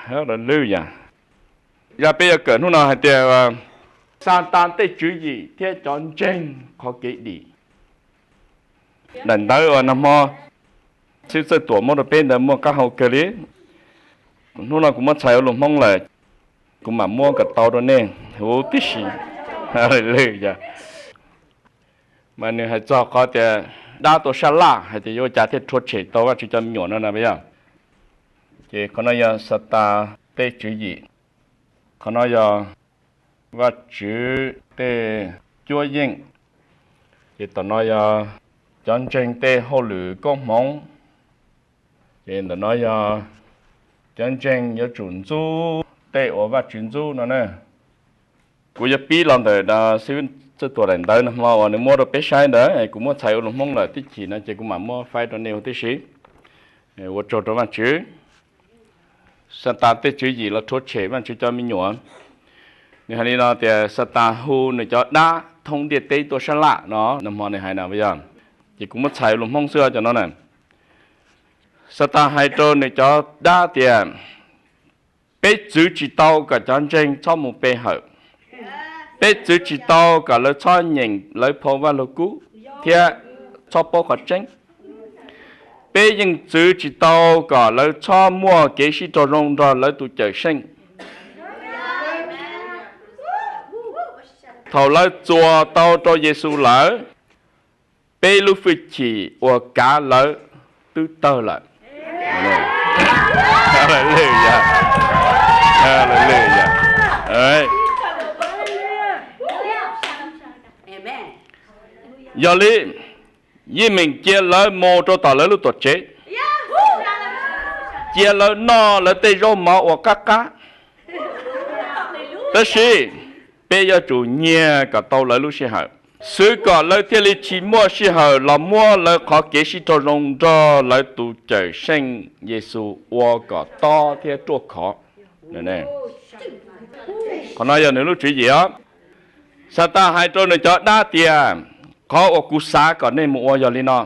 Haleluya. Zaj peb yuav kawm hnub no hais tias Xatas tej tswv yim thiab cov ntseeg qhov kev dim. Daim ntawv uas nag hmo xib hwb Txawj Tuam muab rau peb ntawd muaj qab hau kawg li. Hnub no kuv muab txhais ua lus Hmoob lawm, kuv mam muab kom tau rau nej huv tib si. Haleluya. Mas nws hais txog qhov tias dab tau sab laj hais tias yuav ua cas thiaj rhuav tshem tau Vajtswv cov me nyuam no na yog. Ces qhov no yog Xatas tej tswv yim, qhov no yog Vajtswv tej cuab yeej, ces tom no yog cov ntseeg tej hauj lwm koob hmoov, ces ntawm no yog cov ntseeg yuav tsum ntxub tej uas Vajtswv ntxub no na. Kuv yuav pib los ntawm xib hwb Txawj Tuam daim ntawv nag hmo uas nws muab rau peb saib ntawd, kuv muab txhais ua lus Hmoob lawm tib chim no ces kuv mam muab faib rau nej huv tib si. Ua tsaug rau Vajtswv. Xatas tej tswv yim los rhuav tshem Vajtswv cov me nyuam. Nws hais li no tias Xatas hu nws cov dab thoob ntiaj teb tuaj sab laj no, nag hmo nws hais na yog. Ces kuv muab txhais lus Hmoob xwb cov no na. Xatas hais rau nws cov dab tias, peb txwv tsis tau kom cov ntseeg txhob mus pe hawm. Peb txwv tsis tau kom lawv txhob nyeem lawv phau Vaj Lug Kub thiab txhob paub qhov tseeb. Peb yeej txwv tsis tau kom lawv txhob muaj kev sib raug zoo nrog lawv tus Cawmseej. Thaum lawv txuas tau rau Yexus lawm, peb lub hwj chim uas kav lawv twb tawg lawm. Haleluya. Haleluya. Yog li, yeej meem cia lawv mus rau tom lawv lub tuam tsev, cia lawv noj lawv tej zaub mov uas qab qab. Tab sis peb yuav tsum nyiag kom tau lawv lub sij hawm, xwv kom lawv thiaj li tsis muaj sij hawm los muab lawv qhov kev sib raug zoo nrog lawv tus Cawmseej Yexus ua kom tob thiab ruaj khov. Qhov no yog nws lub tswv yim os. Xatas hais rau nws cov dab tias, qhov uas kuv xav kom nej mus ua yog li no,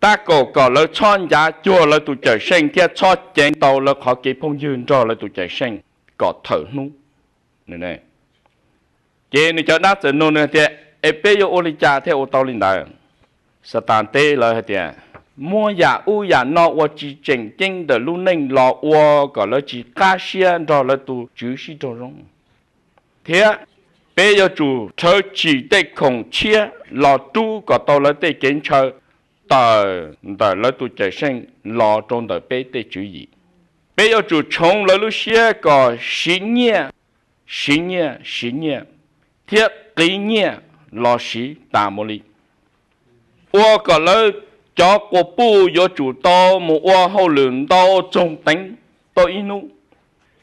tab kaum kom lawv txhob ncav cuag lawv tus Cawmseej thiab txhob ceev tau lawv qhov kev phooj ywg nrog lawv tus Cawmseej kom thawm hnub. Ces nws cov dab txawm nug nws tias, es peb yuav ua li cas thiaj ua tau li ntawd? Xatas teb lawv hais tias, muab yam ub yam no ua tsis tseem ceeb ntawm lub neej los ua kom lawv tsis qab siab nrog lawv tus Tswv sib raug zoo, thiab peb yuav tsum rhawv tsim tej khoom tshiab los rub kom tau lawv tej kev ntshaw tawm ntawm lawv tus Cawmseej los rau ntawm peb tej tswv yim. Peb yuav tsum tshoov lawv lub siab kom siv nyiaj, siv nyiaj, siv nyiaj, thiab qiv nyiaj los siv tas mus li, ua kom lawv cov quas puj yuav tsum tau mus ua hauj lwm ntau txoog teev tau ib hnub,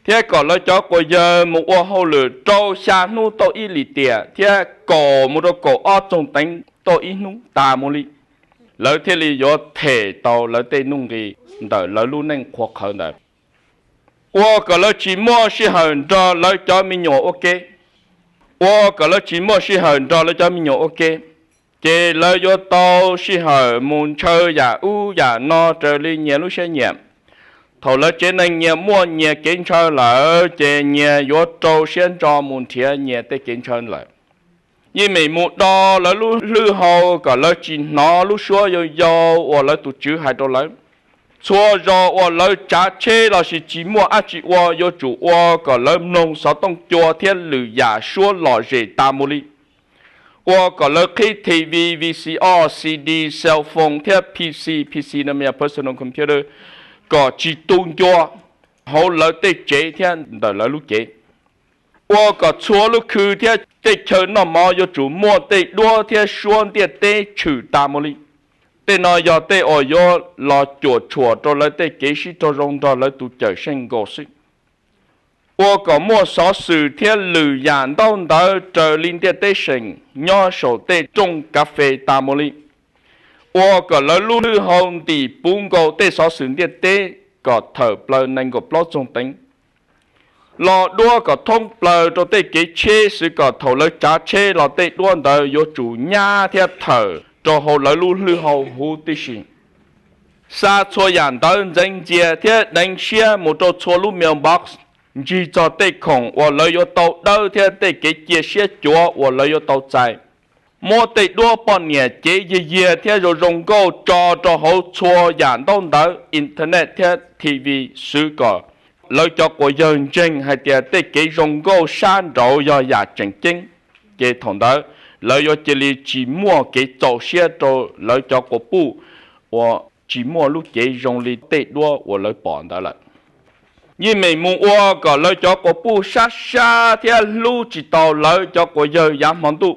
thiab kom lawv cov quas yawg mus ua hauj lwm rau xya hnub tau ib lim tiam thiab kaum mus rau kaum ob txoog teev tau ib hnub tas mus li, lawv thiaj li yuav them tau lawv tej nuj nqis ntawm lawv lub neej qhuav qhawv ntawd. Ua kom lawv tsis muaj sij hawm nrog lawv cov me nyuam ua ke, ua kom lawv tsis muaj sij hawm nrog lawv cov me nyuam ua ke, ces lawv yuav tau sij hawm mus ntshaw yam ub yam no raws li nyias lub siab nyiam. Thaum lawv tsev neeg nyias muaj nyias kev ntshaw lawm ces nyias yuav rau siab ntso mus nrhiav nyias tej kev ntshaw lawm. Yeej meem mus do lawv lub hlwb hau kom lawv tsis hnov lub suab yau yau uas lawv tus Tswv hais rau lawv. Txhua zaus uas lawv tsav tsheb lossis tsis muaj dab tsi ua yuav tsum ua kom lawv mloog xov tooj cua thiab lwm yam suab lom zem tas mus li. Ua kom lawv qhib T V, V C R, C D, cell phone thiab P C, P C no yog personal computer, kom tsis tu ncua hauv lawv tej tsev thiab ntawm lawv lub cev. Ua kom txhua lub khw thiab tej chaw noj mov yuav tsum muaj tej duab thiab suab ntiaj teb tshwm tas mus li. Tej no yog tej uas yuav los cuam tshuam rau lawv tej kev sib raug zoo nrog lawv tus Cawmseej nkaus xwb. Ua kom muaj xov xwm thiab lwm yam ntaub ntawv raws li ntiaj teb seem nyob saum tej rooj kav fes tas mus li. Ua kom lawv lub hlwb hau ntim puv nkaus tej xov xwm ntiaj teb kom thawm plaws nees nkaum plaub txoog teev. Lo duab kom thoob plaws rau tej kev tsheb xwv kom thaum lawv tsav tsheb los tej duab ntawd yuav tsum nyab thiab thawm rau hauv lawv lub hlwb hau huv tib si. xa txhua yam ntawv ntxeev ntxias thiab deev siab mus rau txhua lub mailbox, ntsig txog tej khoom uas lawv yuav tau dawb thiab tej kev cia siab cuav uas lawv yuav tau txais. Muab tej duab poj niam cev yiag yiag thiab zoo zoo nkauj tso rau hauv txhua yam ntaub ntawv, internet thiab T V, xwv kom lawv cov quas yawg ntseeg hais tias tej kev zoo nkauj sab nraud yog yam tseem ceeb. Ces thaum ntawd lawv yuav cia li tsis muaj kev txaus siab rau lawv cov quas puj uas tsis muaj lub cev zoo li tej duab uas lawv pom ntawd lawm. Yeej meem mus ua kom lawv cov quas puj sab sab thiab hlub tsis tau lawv cov quas yawg yav hmo ntuj,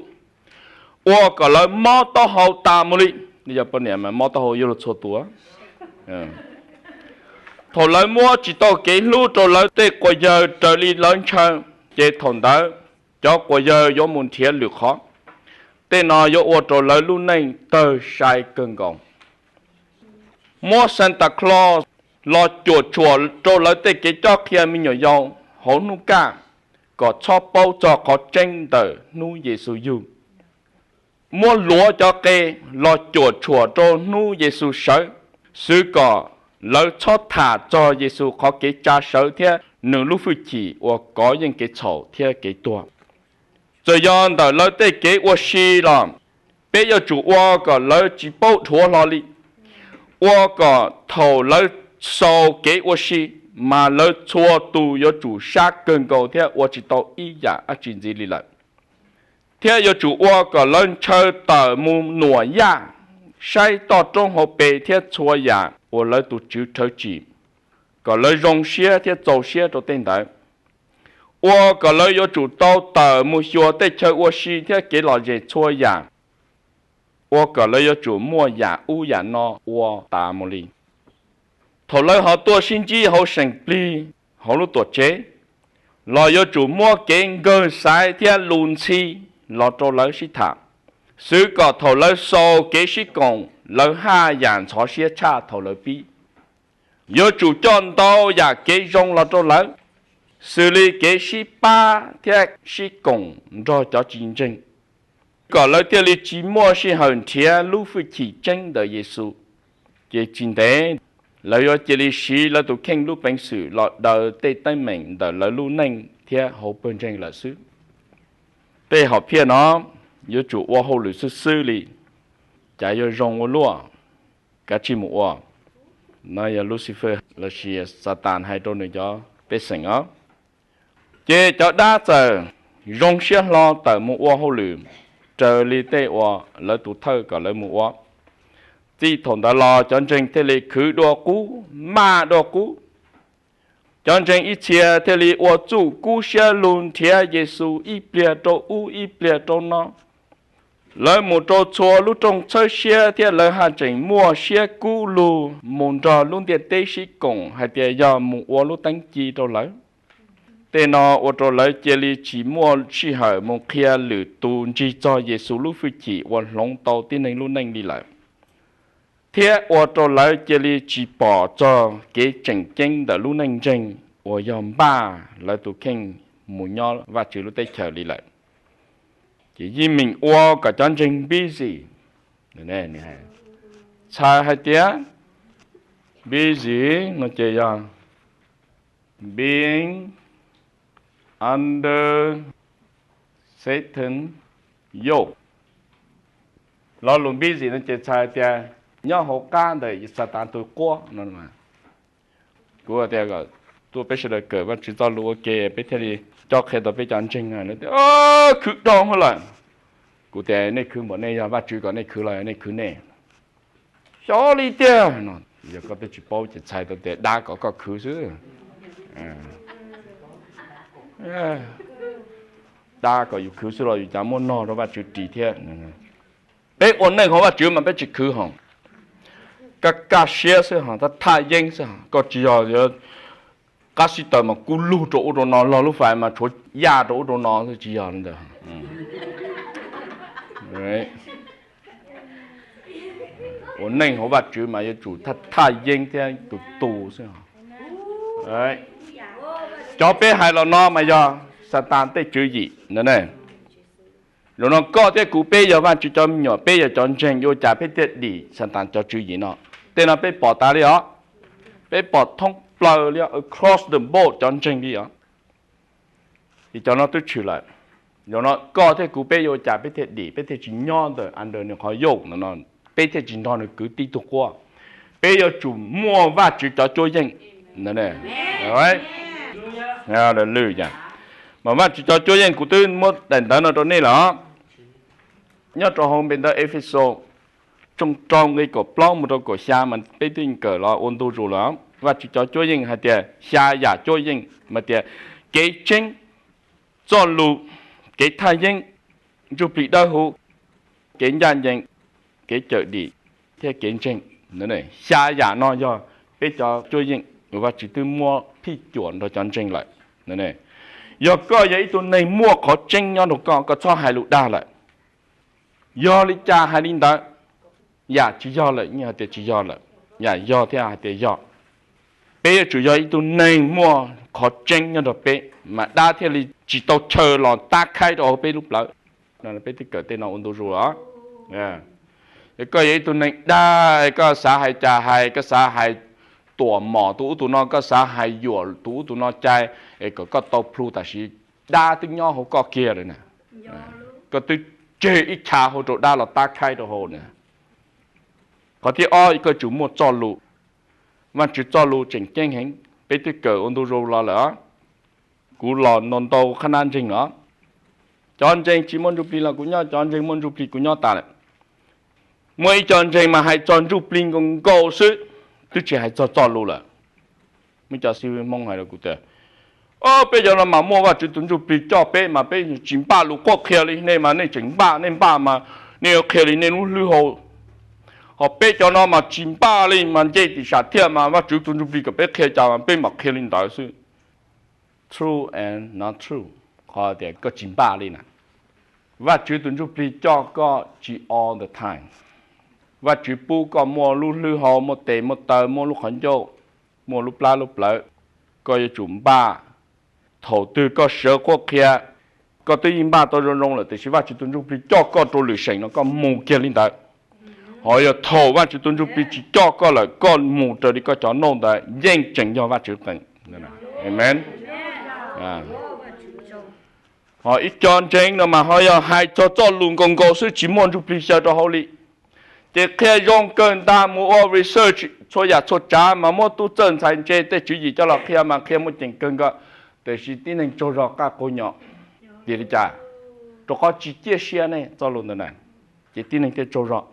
ua kom lawv mob taub hau tas mus li. Yog poj niam mas mob taub hau yuav luag txhua tus. Thaum lawv muab tsis tau kev hlub rau lawv tej quas yawg raws li lawv ntshaw, ces thaum ntawd cov quas yawg yuav mus nrhiav lwm qhov. Tej no yuav ua rau lawv lub neej tawg sai kawg nkaus. Muab Santa Claus los cuam tshuam rau lawv tej kev cob qhia me nyuam yaus hauv hnub kaj, kom txhob paub txog qhov tseeb ntawm hnub Yexus yug. Muab luav cov qe los cuam tshuam rau hnub Yexus sawv, xwv kom lawv txhob tham txog Yexus qhov kev tsa sawv thiab nws lub hwj chim uas kov yeej kev txhaum thiab kev tuag. Txawm yog ntawm lawv tej kev ua si los, peb yuav tsum ua kom lawv tsis paub dhuav hlo li, ua kom thaum lawv xaus kev ua si, mas lawv txhua tus yuav tsum sab kawg nkaus thiab ua tsis tau ib yam dab tsi ntxiv li lawm. Thiab yuav tsum ua kom lawv ntshaw tawm mus nuam yaj, saib toj roob hauv pes thiab txhua yam uas lawv tus Tswv rhawv tsim, kom lawv zoo siab thiab txaus siab rau tej ntawd. Ua kom lawv yuav tsum tau tawm mus xyuas tej chaw ua si thiab kev lom zem txhua yam. Ua kom lawv yuav tsum muaj yam ub yam no ua tas mus li. Thaum lawv ho tuaj sib ntsib hauv seem plig, hauv lub tuam tsev, los yuav tsum muab kev nkawg xaiv thiab lus ntxhi los rau lawv sib tham, xwv kom thaum lawv xaus kev sib koom, lawv haj yam ntxhov siab tshaj thaum lawv pib. Yuav tsum coj ntau yam kev zoo los rau lawv, xws li kev sib pab thiab sib koom nrog cov tsis ntseeg, kom lawv thiaj li tsis muaj sij hawm nrhiav lub hwj chim tseeb ntawm Yexus. Ces tsis ntev, lawv yuav cia li siv lawv tus kheej lub peev xwm los daws tej teeb meem ntawm lawv lub neej thiab hauv pawg ntseeg lawm xwb. Tej hom phiaj no yuav tsum ua hauj lwm xwb xwb li, cas yuav zoo ua luaj, kav tsij mus ua. No yog Lucifer lossis Xatas hais rau nws cov pej xeem os. Ces cov dab txawm zoo siab hlo tawm mus ua hauj lwm raws li tej uas lawv tus thawj kom lawv mus ua. Txij thaum ntawd los cov ntseeg thiaj li khwv dua qub, maj dua qub. Cov ntseeg ib txhia thiaj li ua txuj kub siab lug nrhiav Yexus ib pliag rau ub ib pliag rau no. Lawv mus rau txhua lub rooj txhawb siab thiab lawv haj tseem muaj siab kub lug mus nrog lub ntiaj teb sib koom hais tias yog mus ua lub teeb ci rau lawv. Tej no ua rau lawv cia li tsis muaj sij hawm mus qhia lwm tus ntsig txog Yexus lub hwj chim uas hloov tau tib neeg lub neej li lawm, thiab ua rau lawv cia li tsis pom txog kev tseem ceeb ntawm lub neej ntseeg uas yog npaj lawv tus kheej mus nyob Vajtswv lub teb chaws li lawm. Ces yeej meem ua kom cov ntseeg busy. Txhais hais tias busy no ces yog being under Satan yoke. Lo lus busy no ces txhais tias nyob hauv qab ntawm Xatas tus quab no. Kuv tias kom tuaj peb sawv daws kawm Vajtswv txoj lus ua ke peb thiaj li cob qhia tau peb cov ntseeg. Lawv tias khwv dhau hwv lawm. Kuv tias nej khwv npaum nej yog Vajtswv kom nej khwv los nej khwv nej. Xyov li tiag no, yog koj twb tsis paub ces txhais tau tias dab kom koj khwv xwb. Dab kom yus khwv xwb los yus cas muaj nog rau Vajtswv ris thiab. Peb ua neej hauv Vajtswv mas peb tsis khwv hos. Kaj kaj siab xwb hos, thaj thaj yeeb xwb hos, koj tsis yog qab sib taws mas kub lug rau ub rau no, log lub fais mas tshuav yaj rau ub rau no xwb, tsis yog li ntawd. Ua neej hauv Vajtswv mas yuav tsum thaj thaj yeeb thiab tus tu xwb. Cov peb hais los no mas yog Xatas tej tswv yim ntag ne. Zaum no koj thiab kuv peb yog Vajtswv cov me nyuam, peb yog cov ntseeg, yuav ua cas peb thiaj dim Xatas cov tswv yim no? Tej no peb pom tas li os. Peb pom thoob plaws li os, across the board cov ntseeg li os. Ces cov no twb tshwm lawm. Zaum no koj thiab kuv peb yuav ua cas peb thiaj dim, peb thiaj tsis nyob ntawm under nws qhov yoke no, peb thiaj tsis nrog nws kwv tib tug quab. Peb yuav tsum muaj Vajtswv cov cuab yeej. Hallelujah. Mas Vajtswv cov cuab yeej kuv twb muab daim ntawv no rau nej lawm. Nyob rau hauv npe ntawv Efexus tshooj rau nqe kaum plaub mus rau kaum xya mas peb twb kawm los ua ntu zus lawm. Vajtswv cov cuab yeej hais tias xya yam cuab yeej mas tias kev tseeb, txoj lus, kev thaj yeeb, ntsuj plig dawb huv, kev ncaj ncees, kev cawm dim thiab kev ntseeg. Xya yam no yog peb cov cuab yeej uas Vajtswv twb muab phij cuam nrog cov ntseeg lawm. Yog koj yog ib tug neeg muaj qhov tseeb nyob rau koj, koj txhob hais lus dag lawm. Yog li cas hais li ntawd, yam tsis yog lawm yeej hais tias tsis yog lawm, yam yog thiaj hais tias yog. Peb yuav tsum yog ib tug neeg muaj qhov tseeb nyob rau peb mas dab thiaj li tsis tau chaw los tab khaib rau hauv peb lub plawv. Peb twb kawm tej no ua ntu zus os. Koj yog ib tug neeg dag, koj xav hais cas hais, koj xav hais tuam mom tus ub tus no, koj xav hais yuam tus ub tus no cai, es kom koj tau plhu tam sim dab twb nyob hauv koj kiag lawm na. Koj twb tseg ib chav hauv rau dab los tab khaib rau hauv na. Qhov thib ob, koj yuav tsum muaj txoj lus. Vajtswv txoj lus tseem ceeb heev, peb twb kawm ua ntu zus los lawm. Kuv los ntau ntau qhab nab ntseeg los, cov ntseeg tsis muaj ntsuj plig los kuv nyob, cov ntseeg muaj ntsuj plig kuv nyob tas lawm. Muaj ib co ntseeg mas hais txog ntsuj plig nkaus nkaus xwb, twb tsis hais txog txoj lus lawm. Muaj cov xib hwb Hmoob hais rau kuv tias, o, peb cov no mas muaj Vajtswv tus ntsuj plig coj peb mas peb tsis npaj lus quaj qhia li, nej mas nej tseem npaj, nej npaj mas nej yuav qhia li nej lub hlwb hau. Ho peb cov no mas tsis npaj li mas nce tim sam thiaj mas Vajtswv tus ntsuj plig kom peb qhia cas mas peb mam qhia li ntawd xwb. True and not true. Qhov tias koj tsis npaj li na. Vajtswv tus ntsuj plig coj koj tsis all the time. Vajtswv pub koj muaj lub hlwb hau, muaj tes muaj taw, muaj lub qhov ncauj, muaj lub plab lub plawv. Koj yuav tsum npaj. Thaum twg koj sawv quaj qhia, koj twb yeej npaj tau zoo zoo lawm tiam sis Vajtswv tus ntsuj plig coj koj rau lwm seem no koj mus kiag li ntawd. Ho yog thaum Vajtswv tus ntsuj plig tsis coj koj lawm koj mus raws li koj cov noj ntawd yeej tseem yog Vajtswv qees. Amen. Ho ib co ntseeg no mas ho yog hais txog txoj lus nkaus nkaus xwb tsis muaj ntsuj plig xyaw rau hauv li. Ces qhia zoo kawg ntag, mus ua research txhua yam txhua tsav mas muab tub txawj ntxhais ntse tej tswv yim coj los qhia mas qhia muaj ceem kawg nkaus. Tiam sis tib neeg tsaug zog qaj quav nyom. Vim li cas? Rau qhov tsis ciaj sia ne txoj lus ntawd na. Ces tib neeg thiaj tsaug zog.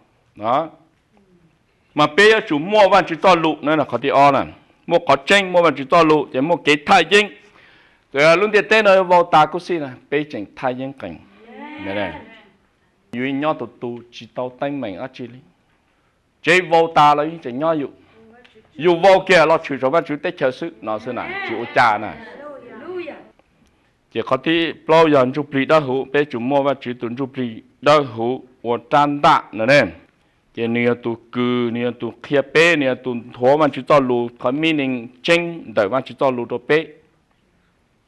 Mas peb yuav tsum muaj Vajtswv txoj lus na, qhov thib ob na. Muaj qhov tseeb, muaj Vajtswv txoj lus ces muaj kev thaj yeeb. Lub ntiaj teb no yuav vau tas kuj xij na, peb tseem thaj yeeb qees. Yus nyob tus tus tsis tau teeb meem dab tsi li. Tsev vau tas los yeej tseem nyob yus. Yus vau kiag los tshwm saum Vajtswv teb chaws xwb no xwb na, tsis ua cas na. Ces qhov thib plaub yog ntsuj plig dawb huv, peb tsum muaj Vajtswv tus ntsuj plig dawb huv ua rab ntaj no ne. Ces nws yog tus kws, nws yog tus qhia peb, nws yog tus nthuav Vajtswv txoj lus, qhov meaning tseeb ntawm Vajtswv txoj lus rau peb.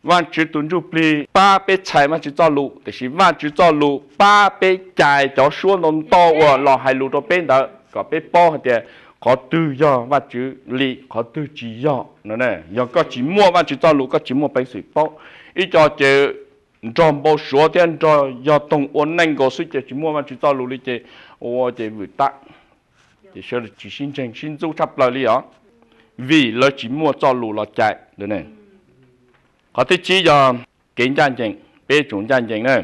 Vajtswv tus ntsuj plig pab peb txhais Vajtswv txoj lus, tiam sis Vajtswv txoj lus pab peb cais cov suab ntau ntau uas los hais lus rau peb ntawd kom peb paub hais tias qhov twg yog Vajtswv li, qhov twg tsis yog. Yog koj tsis muaj Vajtswv txoj lus koj tsis muaj peev xwm paub. Ib co ces nrog npau suav thiab nrog yog toog ua neej nkaus xwb ces tsis muaj Vajtswv txoj lus li ces ua ces vwm tab. Ces sawv daws tsis sib ntseeg sib ntxub tshaj plaws li os, vim lawv tsis muaj txoj lus los cais. Qhov thib tsib yog kev ncaj ncees, peb tsum ncaj ncees na.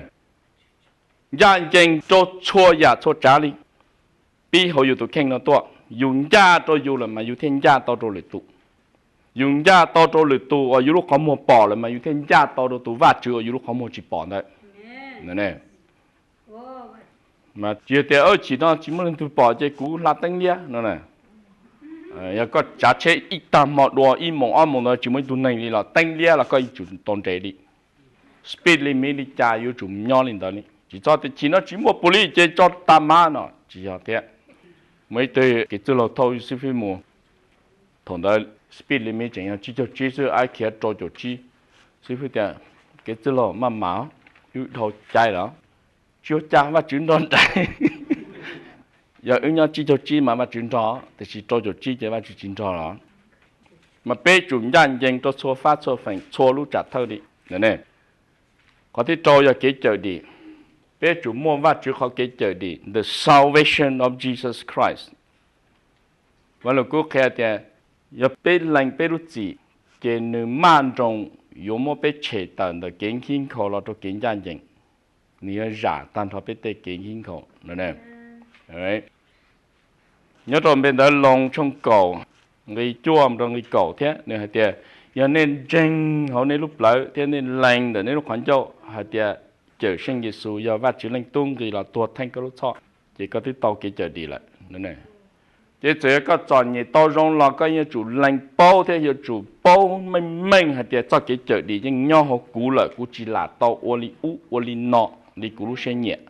Ncaj ncees rau txhua yam txhua tsav li. Pib hauv yus tus kheej no tuaj, yus ncaj rau yus lawm mas yus thiaj ncaj tau rau lwm tus. Yus ncaj tau rau lwm tus uas yus lub qhov muag pom lawm mas yus thiaj ncaj tau rau tus Vajtswv uas yus lub qhov muag tsis pom ntawd. Mas tsis yog tias chim no tsis muaj leej twg pom ces kuv hla teeb liab no. Yog koj tsav tsheb ib tag hmo dua ib moos ob moos ntawd tsis muaj ib tug neeg li los teeb liab los koj yuav tsum tau nres li. Speed limit li cas yuav tsum nyob li ntawd li, tsis txhob tias chim no tsis muaj pus li ces tso tas mas no tsis yog thiab. Muaj ib tug kev txwj laug thauj xib fwb mus, thaum ntawd speed limit tseem yog tsib caug tsib xwb, ab khiav rau caum tsib. Xib fwb tias, kev txwj laug maj mam, wb dhau cai lawm, tsis ua cas Vajtswv nrog nraim. Yog wb nyob tsib caug tsib mas Vajtswv nrog, tiam sis rau caum tsib ces Vajtswv tsis nrog los. Mas peb tsum ncaj ncees rau txhua fab txhua feem txhua lub tsam thawj li. Qhov thib rau yog kev cawm dim. Peb tsum muaj Vajtswv qhov kev cawm dim, the salvation of Jesus Christ. Vaj Lug Kub qhia tias, yog peb lees peb lub txim, ces nws maj nroos yuav muab peb tshem tawm ntawm kev nkig nkhaus los rau kev ncaj ncees. Nws yuav zam tag nrho peb tej kev nkig nkhaus. Nyob rau npe ntawv Loos tshooj kaum, nqe cuaj rau nqe kaum thiab nws hais tias, yog nej ntseeg hauv nej lub plawv thiab nej lees ntawm nej lub qhov ncauj hais tias Cawmseej Yexus yog Vajtswv Leej Tub nqis los tuag theej koj lub txhoj, ces koj twb tau kev cawm dim lawm. Ces txawm yog koj txom nyem tau zoo los koj yuav tsum lees paub thiab yuav tsum paub meej meej hais tias txoj kev cawm dim yeej nyob hauv kuv lawm, kuv tsis lam tau ua li ub ua li no li kuv lub siab nyiam.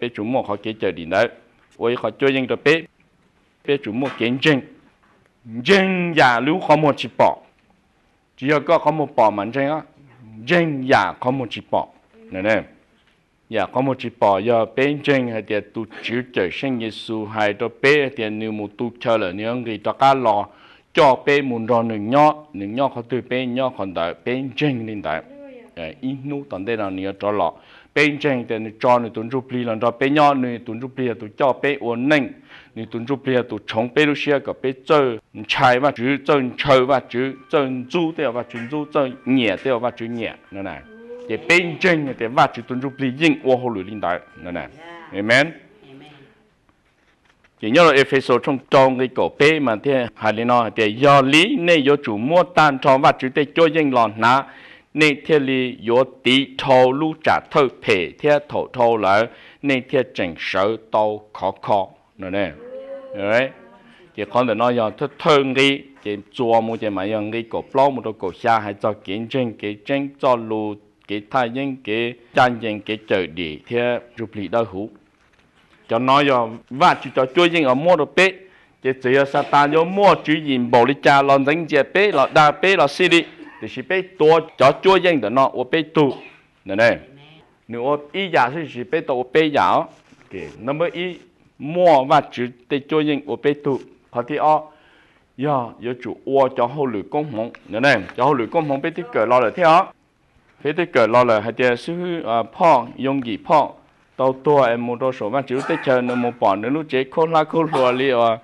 Peb tsum muaj qhov kev cawm dim ntawd ua ib qhov cuab yeej rau peb. Peb tsum muaj kev ntseeg, ntseeg yam lub qhov muag tsis pom. Tsis yog koj qhov muag pom mas ntseeg, ntseeg yam qhov muag tsis pom. Yam qhov muag tsis pom yog peb ntseeg hais tias tus Tswv Cawmseej Yexus hais rau peb hais tias nws mus tu chaw lawm, nws yuav nqis rov qab los coj peb mus nrog nws nyob, nws nyob qhov twg peb nyob qhov ntawd, peb ntseeg li ntawd. Ib hnub tom ntej no nws yuav rov los, peb ntseeg tias nws tso nws tus Ntsujplig los nrog peb nyob, nws tus Ntsujplig yog tus coj peb ua neej, nws tus Ntsujplig yog tus tshoov peb lub siab kom peb txawj ntshai Vajtswv, txawj ntshaw Vajtswv, txawj ntxub tej uas Vajtswv ntxub, txawj nyiam tej uas Vajtswv nyiam. Ces peb ntseeg tias Vajtswv tus Ntsujplig yeej ua hauj lwm li ntawd. Amen. Ces nyob rau Efexus tshooj rau nqe kaum peb mas thiaj hais li no hais tias, yog li nej yuav tsum muab tag nrho Vajtswv tej cuab yeej los hnav, nej thiaj li yuav tiv dhau lub tsam thawj phem, thiab thaum dhau lawm nej thiaj tseem sawv tau khov kho. Ces qhov ntawm no yog thawj thawj nqe, ces txuas mus ces mas yog nqe kaum plaub mus rau kaum xya hais txog kev ntseeg, kev tseeb, txoj lus, kev thaj yeeb, kev ncaj ncees, kev cawm dim thiab Ntsujplig dawb huv. Cov no yog Vajtswv cov cuab yeej uas muab rau peb. Ces txawm yog Xatas yuav muaj tswv yim npaum li cas los ntxeev ntxias peb los dag peb los xij li, tiam sis peb tuav cov cuab yeej ntawm no ua peb tug. Nws ua ib yam xwb tiam sis peb tau ua peb yam os. Nab npawb ib, muaj Vajtswv tej cuab yeej ua peb tug. Qhov thib ob, yog yuav tsum ua cov hauj lwm koob hmoov. Cov hauj lwm koob hmoov peb twb kawm los lawm thiab os. Peb twb kawm los lawm hais tias xib hwb Phoj, Yoo Yim Phoj tau tuag es mus rau saum Vajtswv lub teb chaws, nws mus pom nws lub tsev khaub hlab khaub hlua li uas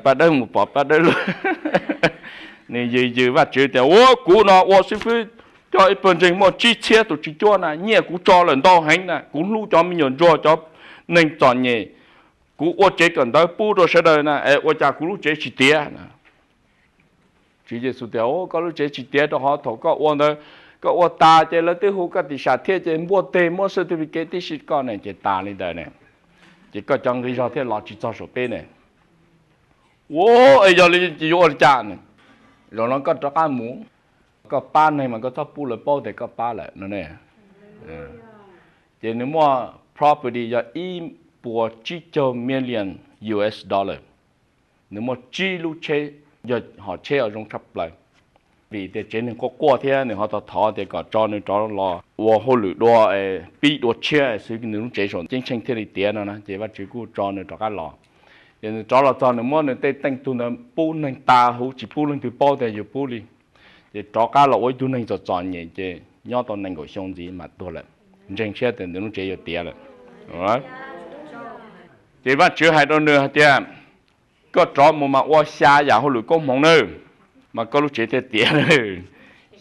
paj dawb mus pom paj dawb lug. Nws yws yws Vajtswv tias, ua kuv no ua xib fwb coj ib pawg ntseeg muaj tsib txhiab tus tswv cuab na, nyiaj kuv tso lawm ntau heev na, kuv hlub cov me nyuam ntsuag cov neeg txom nyem, kuv ua tsev kawm ntawv pub rau sawv daws na, es ua cas kuv lub tsev tsis tiav na? Tswv Yexus tias, koj lub tsev tsis tiav rau qhov thaum koj ua ntawd, koj ua tas ces lawv twb hu koj tim sam thiaj ces npuaj teg muab certificate tib si koj ne ces tas li ntawd ne. Ces koj cov nqi zog thiaj los tsis txog saum peb ne. Ua, es yog li ces yuav ua li cas? Zaum no koj rov qab mus, koj pab neeg mas koj txhob pub lawv paub tias koj pab lawm no ne. Ces nws muaj property yog ib puas tsib caug million U S dollar. Nws muaj tsib lub tsheb, yog hom tsheb uas zoo tshaj plaws. Vim tias tsev neeg quaj quaj thiab nws ho thov thov tias kom tso nws rov los ua hauj lwm dua, pib dua tshiab xwb nws lub tsev saum ceeb tsheej thiaj li tiav no na, ces Vajtswv kuj tso nws rov qab los. Ces nws rov los txog nws muab nws tej teej tug ntawd pub neeg tas huv tsis pub leej twg paub tias yus pub li. Ces rov qab los ua ib tug neeg txom txom nyem ces nyob tau nees nkaum xyoo ntxiv mas tuag lawm. Ntseeg siab tias nws lub tsev yuav tiav lawm. Ces Vajtswv hais rau nws hais tias, koj rov mus mas ua xya yam hauj lwm koob hmoov nawb, mas koj lub tsev thiaj tiav.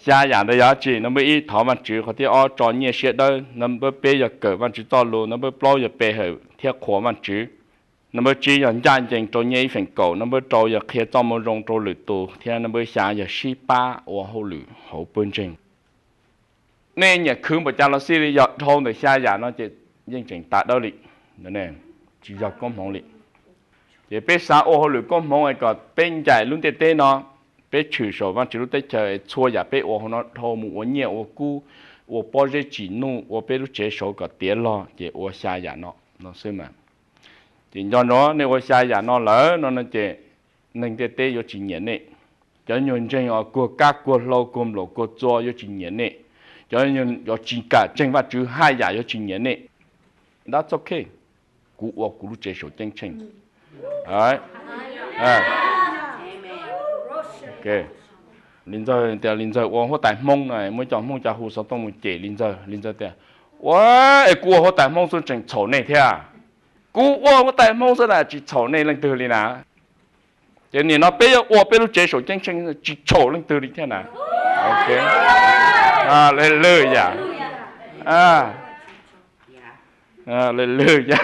Xya yam ntawd yog dab tsi? Nab npawb ib thov Vajtswv, qhov thib ob tso nyiaj siab dawb, nab npawb peb yog kawm Vajtswv txoj lus, nab npawb plaub yog pe hawm thiab qhuas Vajtswv, nab npawb tsib yog ncaj ncees rau nyiaj ib feem kaum, nab npawb rau yog qhia txoj moo zoo rau lwm tus, thiab nab npawb xya yog sib pab ua hauj lwm hauv pawg ntseeg. Nej nyiam khwv npaum cas los xij li, yog dhau ntawm xya yam no ces yeej tseem tas dawb li, tsis yog koob hmoov li. Ces peb xav ua hauj lwm koob hmoov es kom peb ncaim lub ntiaj teb no, peb tshwm saum Vajtswv lub teb chaws es txhua yam peb ua hauv no dhau mus ua nyiaj ua kub, ua pob zeb tsim nuj, ua peb lub tsev saud kom tiav log, ces ua xya yam no no xwb mas. Ces nco ntsoov, nej ua xya yam no lawm no no ces neeg ntiaj teb yuav tsis nyiam nej. Cov nyuag ntseeg uas kuag kab kuag hlau kuag nplaum kuag txua yuav tsis nyiam nej. Cov nyuag uas tsis kam ntseeg Vajtswv haj yam yuav tsis nyiam nej. That's okay. kuv ua kuv lub tsev saum ceeb tsheej. Li ntxawg tias li ntxawg ua huab tais Hmoob no, muaj cov Hmoob cov hu xov tooj mus cem li ntxawg, li ntxawg tias, ua, es kuv ua huab tais Hmoob xwb tseem txhaum nej thiab. Kuv ua huab tais Hmoob xwb na tsis txhaum nej leej twg li na. Ces nim no peb yuav ua peb lub tsev saum ceeb tsheej tsis txhaum leej twg li thiab na. Aleluya. Aleluya.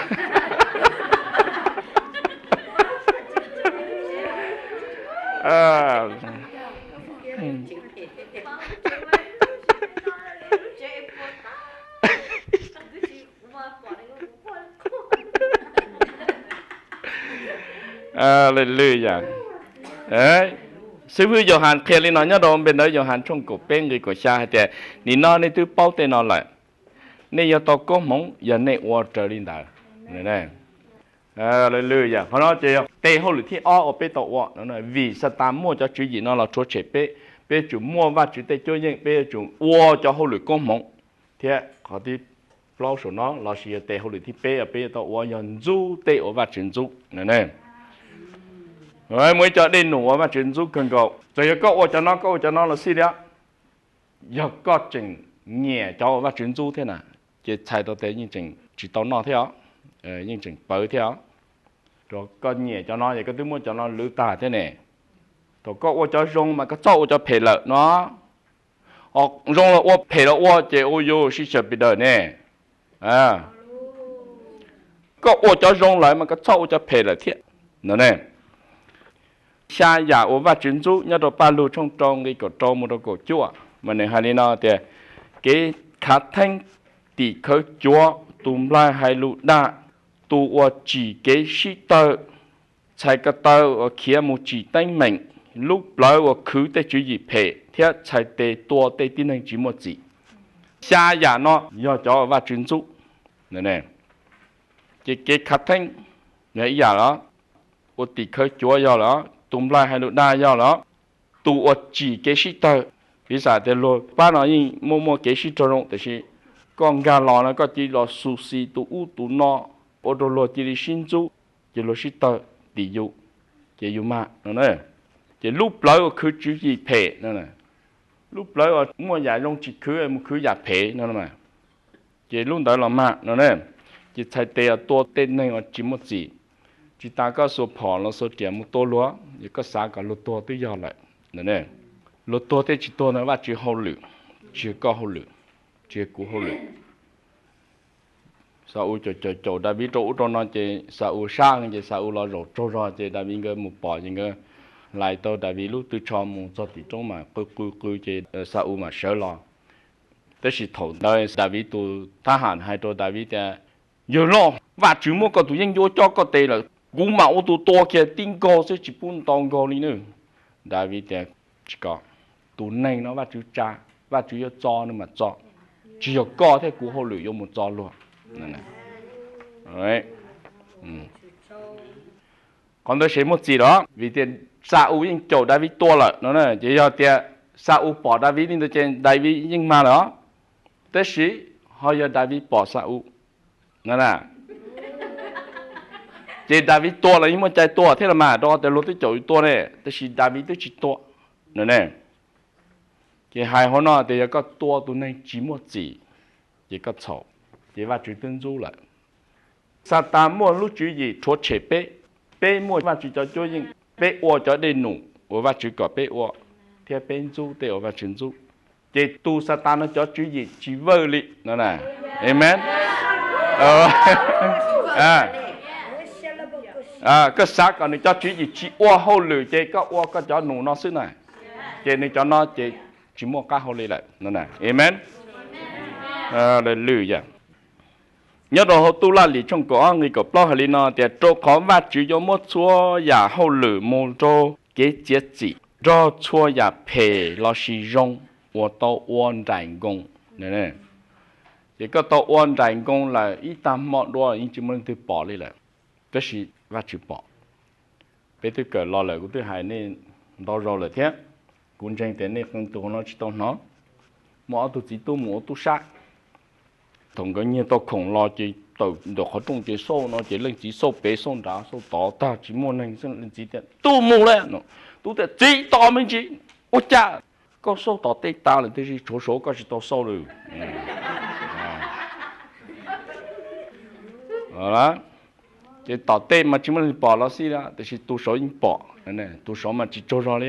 Aleluya. Xib hwb Yauhas qhia li no nyob rau npe ntawv Yauhas tshooj kaum peb nqe kaum xya hais tias, nim no nej twb paub tej no lawm, nej yuav tau koob hmoov yog nej ua raws li ntawd. Aleluya. Qhov no ces yog tes hauj lwm thib ob uas peb tau ua. Vim Xatas muaj cov tswv yim no los rhuav tshem peb, peb yuav tsum muaj Vajtswv tej cuab yeej, peb yuav tsum ua cov hauj lwm koob hmoov. Thiab qhov thib plaub saum no lossis yog tes hauj lwm thib peb uas peb yuav tau ua yog ntxub tej uas Vajtswv ntxub. Muaj ib co dej num uas Vajtswv ntxub kawg nkaus, txawm yog koj ua cov no koj ua cov no los xij li, yog koj tseem nyiam cov uas Vajtswv ntxub thiab na, ces txhais tau tias yeej tseem tsis tau noj thiab os, yeej tseem pawv thiab os. Rau koj nyiam cov no es koj twb muab cov no lwv tag thiab ne. Thaum koj ua cov zoo mas koj txhob ua cov phem lawm no. Ho zoo los ua, phem los ua ces ua yus sib xyaw pis daws ne. Koj ua cov zoo lawm mas koj txhob ua cov phem lawm thiab no ne. Xya yam uas Vajtswv ntxub nyob rau Paj Lug tshooj rau nqe kaum rau mus rau kaum cuaj mas nws hais li no tias, kev khav theeb, tim khawv cuav, tus nplaig hais lus dag, tus uas tsim kev sib tawg, txhais ko taw uas khiav mus tsim teeb meem, lub plawv uas khwv tej tswv yim phem thiab txhais tes tua tej tib neeg tsis muaj txim. Xya yam no yog cov Vajtswv ntxub. Ces kev khav theeb yog ib yam los, ua tim khawv cuav yog los, tus nplaig hais lus dag yog los, tus uas tsim kev sib tawg. Piv xam tias luag pab no yeej muaj muaj kev sib raug zoo tiam sis koj nkag los no koj cia li los xu xis tus ub tus no, ua rau luag cia li sib ntxub, ces luag sib tawg tim yus, ces yus mag no. Ces lub plawv uas khwv tswv yim phem, lub plawv uas muaj yam zoo tsis khwv mus khwv yam phem no, ces lub ntawd los mag no. Ces txhais tes tua tej neeg uas tsis muaj txim, tsis tas koj xuas phom los xuas riam mus tua luag, yog koj xav kom luag tuag twb yog lawm. Luag tuag thiab tsis tuag ntawd Vajtswv hauj lwm, tsis yog koj hauj lwm, tsis yog kuv hauj lwm. Xa-ules caum caum caum Daviv rau ub rau no ces Xa-ules sab ces Xa-ules los zaum tsaug zog ces Daviv nkawd mus pom ces nkawd hlais tau Daviv lub tw tsho mus txog tim roob mas qw qw qw ces Xa-ules mam sawv los. Tab sis thaum ntawd Daviv tus thab ham hais rau Daviv tias, yawg loj, Vajtswv muab koj tus yeeb ncuab cob koj tes lawm, kuv mam ua tus tua kiag tib nkaug xwb tsis pub nto nkaug li na. Daviv tias, tsis kom, tus neeg no Vajtswv tsa, Vajtswv yuav txo nws mam txo, tsis yog koj thiab kuv hauj lwm yuav mus txo luag. Qhov ntawd sev muaj txim los vim tias Xa-ules yeej caum Daviv tua lawm no, ces yog tias Xa-ules pom Daviv li ntawd ces Daviv yeej mag lawm os. Tab sis ho yog Daviv pom Xa-ules no, ces Daviv tua los yeej muaj cai tua thiab los mas, rau qhov tias luag twb caum yus tua ne, tab sis Daviv twb tsis tua no ne. Ces hais hauv no tias yog koj tua tus neeg tsis muaj txim, ces koj txhaum, ces Vajtswv twb ntxub lawm. Xatas muaj lub tswv yim rhuav tshem peb, peb muaj Vajtswv cov cuab yeej, peb ua cov dej num uas Vajtswv kom peb ua, thiab peb ntxub tej uas Vajtswv ntxub. Ces tus Xatas no cov tswv yim tsis vawj li no. Amen. Koj xav kom nws cov tswv yim tsis ua hauj lwm ces koj ua koj cov num no xwb na, ces nws cov no ces tsis muaj qab hau li lawm. Amen. Aleluya. Nyob rau hauv Tub Laj Lim tshooj kaum ob nqe kaum plaub hais li no tias, rau qhov Vajtswv yuav muab txhua yam hauj lwm mus rau kev txiav txim nrog txhua yam phem lossis zoo uas tau ua nraim nkoos. Ces koj tau ua nraim nkoos lawm ib tag hmo dua yeej tsis muaj leej twg pom li lawm, tab sis Vajtswv pom. Peb twb kawm los lawm, kuv twb hais nej ntau zaus lawm thiab, kuv ntseeg tias nej qee tus no tsis tau hnov. Muaj ob tug txiv tub mus ua tub sab, thaum nkawd nyiag tau khoom los ces tawm ntawm qhov rooj ces xauj no ces leej txiv xauj pem xauj nrad xauj tod tag tsis muaj neeg, leej txiv tias, Tub, mus lawm no. Tub tias, Txiv, tos me ntsis. Ua cas? Koj xauj tom tej tas lawm tiam sis tshuav saud koj tsis tau xauj lawm. Ces tom tej mas tsis muaj neeg pom los xij, tiam sis tus saud yeej pom, tus saud mas tsis tsaug zog li.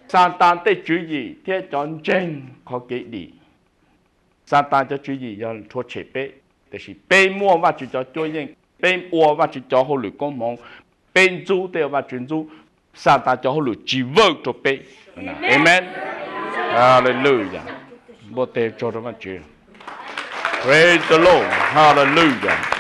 Xatas tej tswv yim thiab cov ntseeg qhov kev dim. Xatas cov tswv yim yog rhuav tshem peb, tiam sis peb muaj Vajtswv cov cuab yeej, peb ua Vajtswv cov hauj lwm koob hmoov, peb ntxub tej uas Vajtswv ntxub, Xatas cov hauj lwm tsis vawj rau peb. Amees. Haleluya. Npuaj tes tsaug rau Vajtswv. Praise the Lord. Haleluya.